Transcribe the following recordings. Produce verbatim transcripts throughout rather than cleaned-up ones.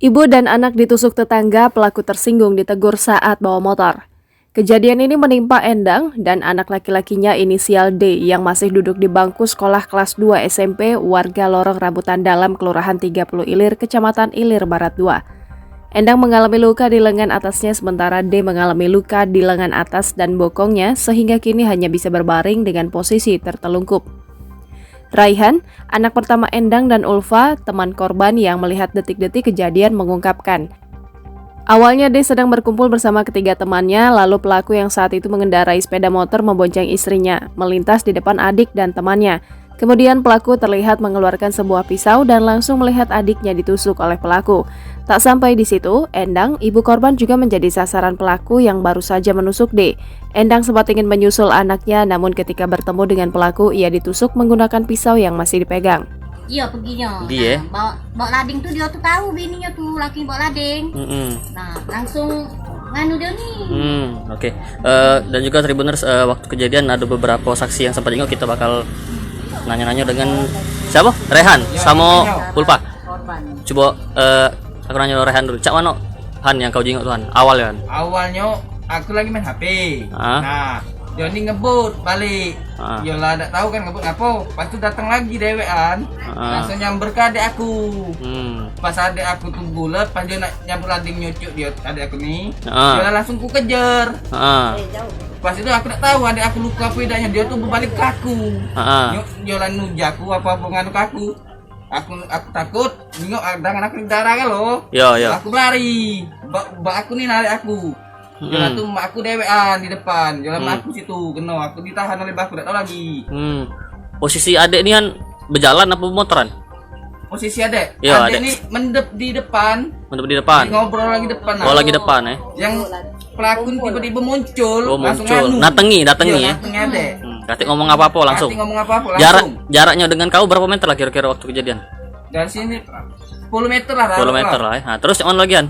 Ibu dan anak ditusuk tetangga, pelaku tersinggung ditegur saat bawa motor. Kejadian ini menimpa Endang dan anak laki-lakinya inisial D yang masih duduk di bangku sekolah kelas dua S M P warga Lorong Rambutan Dalam, Kelurahan tiga puluh Ilir, Kecamatan Ilir Barat dua. Endang mengalami luka di lengan atasnya, sementara D mengalami luka di lengan atas dan bokongnya, sehingga kini hanya bisa berbaring dengan posisi tertelungkup. Raihan, anak pertama Endang dan Ulfa, teman korban yang melihat detik-detik kejadian, mengungkapkan, awalnya D sedang berkumpul bersama ketiga temannya, lalu pelaku yang saat itu mengendarai sepeda motor membonceng istrinya, melintas di depan adik dan temannya. Kemudian pelaku terlihat mengeluarkan sebuah pisau dan langsung melihat adiknya ditusuk oleh pelaku. Tak sampai di situ, Endang, ibu korban, juga menjadi sasaran pelaku yang baru saja menusuk D. Endang sempat ingin menyusul anaknya, namun ketika bertemu dengan pelaku, ia ditusuk menggunakan pisau yang masih dipegang. Iya, perginyo. Pergi, eh? Nah, bawa, bawa lading tu, dia tu tahu bininyo tu, laki bawa lading. Mm-mm. Nah, langsung nganu dia ni. Hmm, oke. Eh, dan juga Tribuners, eh, waktu kejadian ada beberapa saksi yang sempat jenguk, kita bakal nanya-nanya dengan siapa? Rehan sama Ulfa. Korban. Coba, eh, aku nanya Rehan dulu. Cak mano, Han, yang kau jenguk tu, Han? Awal ya, Han? Awalnyo aku lagi main H P. Ah. Nah, Joni ngebut balik. Ah. Yolah, dak tahu kan ngebut ngapo. Pas tu datang lagi dewekan. Ah. Langsung nyamber ke adek aku. Hmm. Pas adek aku tu bulet, pas dia nak nyabut lading nyucuk dia, adek aku ni. Ah. Yolah, langsung ku kejar. Ah. Pas itu aku dak tahu adek aku luka apa idaknyo, dia tu berbalik ke aku. Ah. Nyo-, yolah nuju aku, apa-apa nganu ke aku. Aku, aku takut, nengok tangan aku di darah kan lo. Yo, yo. Aku berlari. Bak, bak aku ni narik aku. Mm-mm. Yolah tu mak aku dewekan di depan. Yolah mak aku situ keno. Aku ditahan oleh bak aku, dak tahu lagi. Hmm. Posisi adek ni kan bejalan apa motoran? Posisi adek. Yo, adek adek. Ni mendep di depan. Mendep di depan. Ngobrol lagi depan. Oh, lagi depan, eh. Yang pelaku ni tiba-tiba muncul, oh, langsung muncul. Anu. Datengi, datengi, ya? Datengi adek. Hmm, katik ngomong apa-apa langsung. Katik ngomong apa-apa, langsung. Jarak, jaraknya dengan kau berapa meter lah kira-kira waktu kejadian? Dari sini sepuluh meter lah. Sepuluh meter lah, ya. Nah, terus yang mana lagi, An?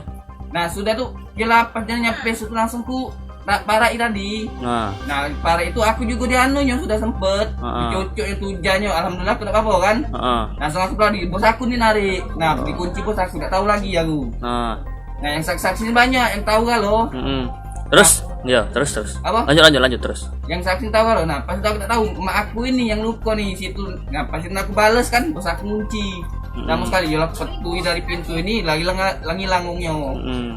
Nah, sudah tu, dia lapas, dia nyampe situ langsung ku nak parak tadi. Nah. Nah, parak itu aku juga dianunyo sudah sempet. Heeh. Dicocoknyo, tujanyo, alhamdulillah aku dak apa-apa kan. Heeh. Langsung aku pelari, bos aku ni narik. Nah, dikunci bos aku, dak tahu lagi aku. Nah. Nah, yang saksi-saksi ni banyak yang tahu galo. Mm-mm. Terus? Nah. Ya, terus, terus. Apa? Lanjut, lanjut, lanjut terus. Yang saksi tahu galo. Nah, pas aku dak tahu, mak aku ini yang luka ni situ. Nah, pas itu aku bales kan, bos aku ngunci. Mm-mm. Lamo sekali, yolah petui dari pintu ini lagi lenga-, lagi langungnyo. Mm-mm.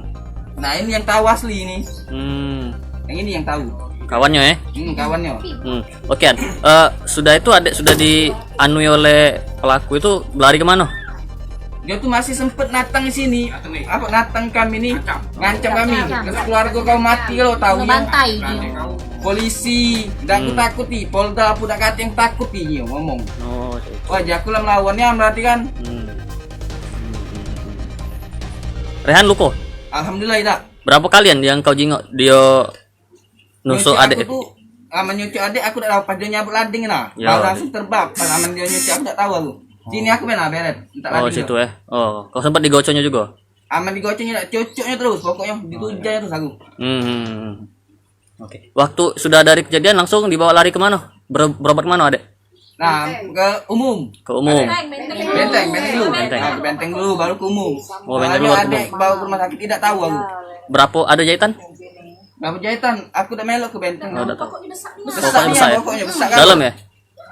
Nah, ini yang tahu asli ini. Hmm. Yang ini yang tahu. Kawannyo, eh? Hmm, kawannyo. Hmm. Oke, An. Eh, sudah itu adek sudah dianui oleh pelaku itu, lari ke mano? Dia tu masih sempet natang di sini. Apa natang kami ni? Ngancam kami. Ngancam. Terus keluarga kau mati kalau tahu ya. Bantai dia. Polisi, dak aku takut ni. Polda apa dak katik yang takut ni, dia ngomong. Oh, oke. Wah, jaku lah melawan ni berarti kan. Hmm. Rehan luko? Alhamdulillah, idak. Berapa kalian yang kau jingok dia nusuk adek? Nyucuk aku tu, aman nyucuk adek, aku dak tahu pas dia nyabut lading nah. Ya. Baru langsung terbab, pas aman dia nyucuk aku dak tahu aku. Sini aku main lah beret. Minta lading situ, eh. Oh, kau sempat digoconyo juga? Aman digoconyo, dak cocoknyo terus, pokoknyo ditujanyo terus aku. Hmm. Oke. Waktu sudah dari kejadian langsung dibawa lari ke mano? Ber-, berobat ke mano, adek? Nah, ke umum. Ke umum. Benteng, benteng dulu. Benteng. Nah, ke benteng dulu, baru ke umum. Oh, benteng dulu, baru ke umum. Adek bawa ke rumah sakit, tidak tahu aku. Berapa ada jahitan? Berapa jahitan? Aku dak melok ke benteng. Oh, dak tahu. Besar. Pokoknya besar, ya? Pokoknya besar. Dalam, ya?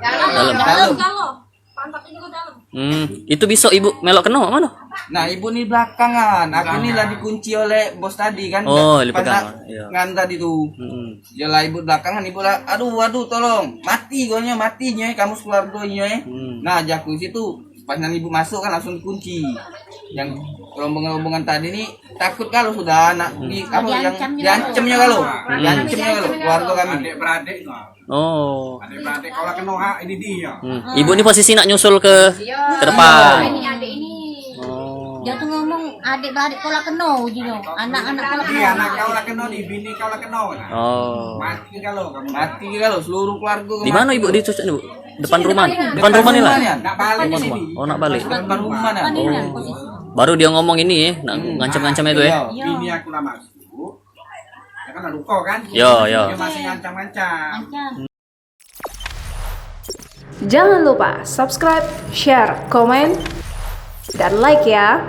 Dalam. Dalam. Dalam. Pantatnya juga dalam. Hmm, itu besok ibu melok keno mano? Nah, ibu ni belakangan. Aku ni lah dikunci oleh bos tadi kan. Oh, dipegang. Iya. Ngan tadi tu. Hmm. Dia lah ibu belakangan, ibu lah, "Aduh, aduh, tolong. Mati gonyo, mati nyo, kamu sekeluarga nyo." Hmm. Nah, jaku situ. Pas nang ibu masuk kan langsung dikunci. Yang rombongan-rombongan tadi ni takut kalau sudah nak di, apa, yang diancamnya kalau. Hmm. Diancamnya kalau keluarga kami. Adik beradik. Oh. Adik beradik, kalau kena hak, ini dia. Hmm. Ibu ni posisi nak nyusul ke, ke depan. Ini adik ini. Oh. Dia tu ngomong, "Adik beradik kau lah kena," uji dia. Anak-anak kau lah kena. Iya, anak kau lah kena ni, bini kau lah kena. Oh. Mati kalau kamu. Mati kalau seluruh keluarga. Di mana ibu dicocok ni, Bu? Depan rumah. Depan rumah ni lah. Nak balik sini. Oh, nak balik. Depan rumah nah. Oh. Baru dia ngomong ini, ya, nak ngancam-ngancam itu, ya. Iya. Bini aku lah masuk. Dia kan luka kan? Yo, yo. Dia masih ngancam-ngancam. Jangan lupa subscribe, share, komen, dan like ya.